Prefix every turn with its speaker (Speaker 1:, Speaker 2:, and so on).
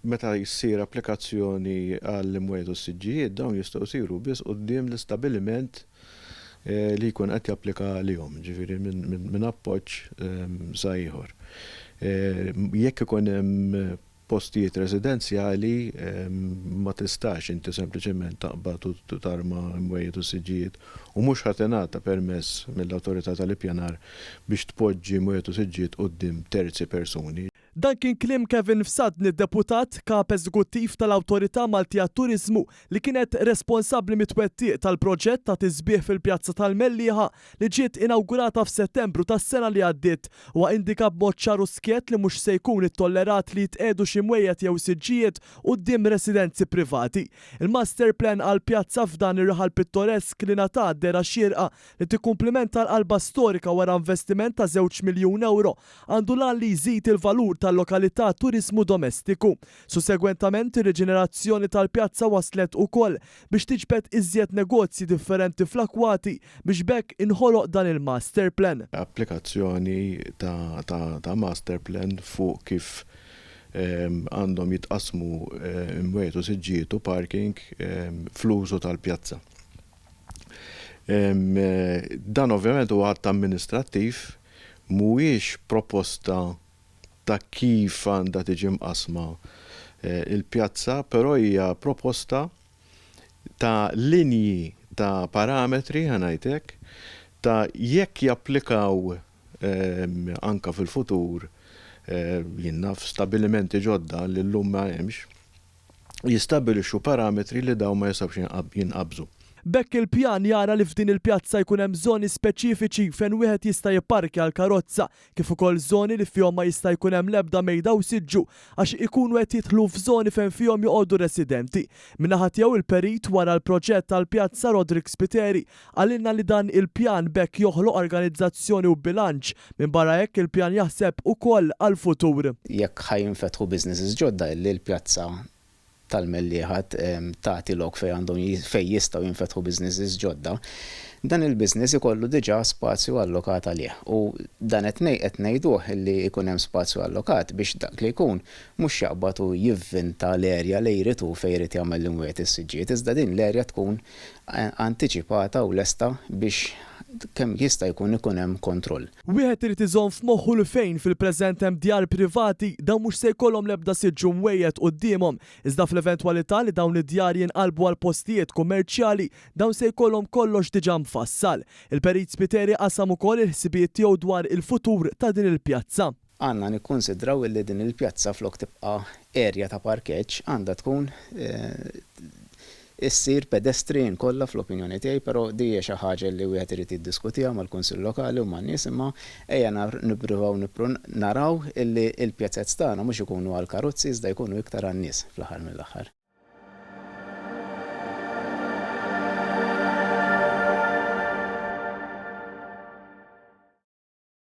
Speaker 1: Meta jsir applikazzjoni għall-imwiet u s-siġġijiet, dawn jistgħu jsiru biss quddiem l-istabbiliment li jkun qed japplika għalihom, jiġifieri minn appoġġ sa ieħor. Jekk ikun hemm postijiet residenzjali ma tistax inti sempliċement taqbad u tarma imwejjed u siġġijiet u mhux ħa tingħata permess mill-Awtorità tal-Ippjanar biex tpoġġi imwejjed u siġġijiet quddiem terzi persuni.
Speaker 2: Dan kien kliem Kevin Fsadni, Deputat Kap Eżekuttiv tal-Awtorità Maltija għat-Turiżmu li kienet responsabbli mit-twettiq tal-proġett ta' tisbiħ fil-Pjazza tal-Mellieħa li ġiet inawgurata f'Settembru tas-sena li għaddiet. Huwa indika b'mod ċar u skjett li mhux se jkun ittollerat li jitqiegħdu xi mwejjed jew siġġijiet quddiem residenzi privati. Il-master plan għall-pjazza f'dan ir-raħal pittoresk li ngħatat dehra xierqa li tikkumplimenta l-qalba storika wara investiment ta' żewġ miljun ewro għandu l-għan li jżid il-valur tal-lokalità għat-turiżmu domestiku. Sussegwentament, ir-riġenerazzjoni tal-pjazza wasslet ukoll biex tiġbed iżjed negozji differenti fl-akkwati biex b'hekk inħoloq dan il-master plan.
Speaker 1: Applikazzjoni ta' master plan fuq kif għandhom jitqassmu imwiet u siġġijiet u parking fl-użu tal-pjazza. Dan ovvjament huwa att amministrattiv, mhuwiex proposta ta' kif għandha tiġi mqassma l-pjazza, però hija proposta ta' linji ta' parametri, ħa ngħid hekk, ta' jekk japplikaw anke fil-futur, jien naf, stabbilimenti ġodda li llum ma hemmx, jistabbilixxu parametri li dawn ma jistgħux jinqabżu.
Speaker 2: B'hekk il-pjan jara li f'din il-pjazza jkun hemm żoni speċifiċi fejn wieħed jista' jipparkja l-karozza kif ukoll żoni li fihom ma jista' jkun hemm l-ebda mejda u siġġu għax ikunu qed jidħlu f'żoni fejn fihom joqogħdu residenti. Min-naħa tiegħu il-perit wara l-proġett tal-pjazza Roderick Spiteri qalilna li dan il-pjan b'hekk joħloq organizzazzjoni u bilanċ. Minbarra hekk il-pjan jaħseb ukoll għall-futur.
Speaker 3: Jekk ħa jinfetħu businesses ġodda illi l-pjazza tal-Mellieħa tagħti lok fejn għandhom fejn jistgħu jinfetħu businesses ġodda, dan il-business ikollu diġà spazju allokat għalih. U dan qed ngħid qed ngħiduh illi jkun hemm spazju allokat biex dak li jkun mhux jaqbad u jivvinta l-area li jrid hu fejn irid jagħmel l-imwiet is-siġġijiet iżda din l-area tkun antiċipata u lesta biex kemm jista' jkun ikun hemm kontroll.
Speaker 2: Wieħed irid iżomm f'moħħu li fejn fil-preżent hemm djar privati, dawn mhux se jkollhom l-ebda siġġu mwejjed quddiemhom, iżda fl-eventwalità li dawn id-djar jinqalbu għal postijiet kummerċjali, dawn se jkollhom kollox diġà mfassal. Il-Perit Spiteri qasam ukoll il-ħsibijiet tiegħu dwar il-futur ta' din il-pjazza.
Speaker 3: Għandna nikkunsidraw illi din il-pjazza flok tibqa' area ta' parkeġġ għandha tkun issir pedestrian kollha fl-opinjoni tiegħi, però di hija xi ħaġa li wieħed irid jiddiskutiha mal-Kunsill Lokali u man-nies imma ejja nippruvaw naraw illi l-pjazez tagħna mhux ikunu għall-karozzi iżda jkunu iktar għan-nies fl-aħħar mill-aħħar.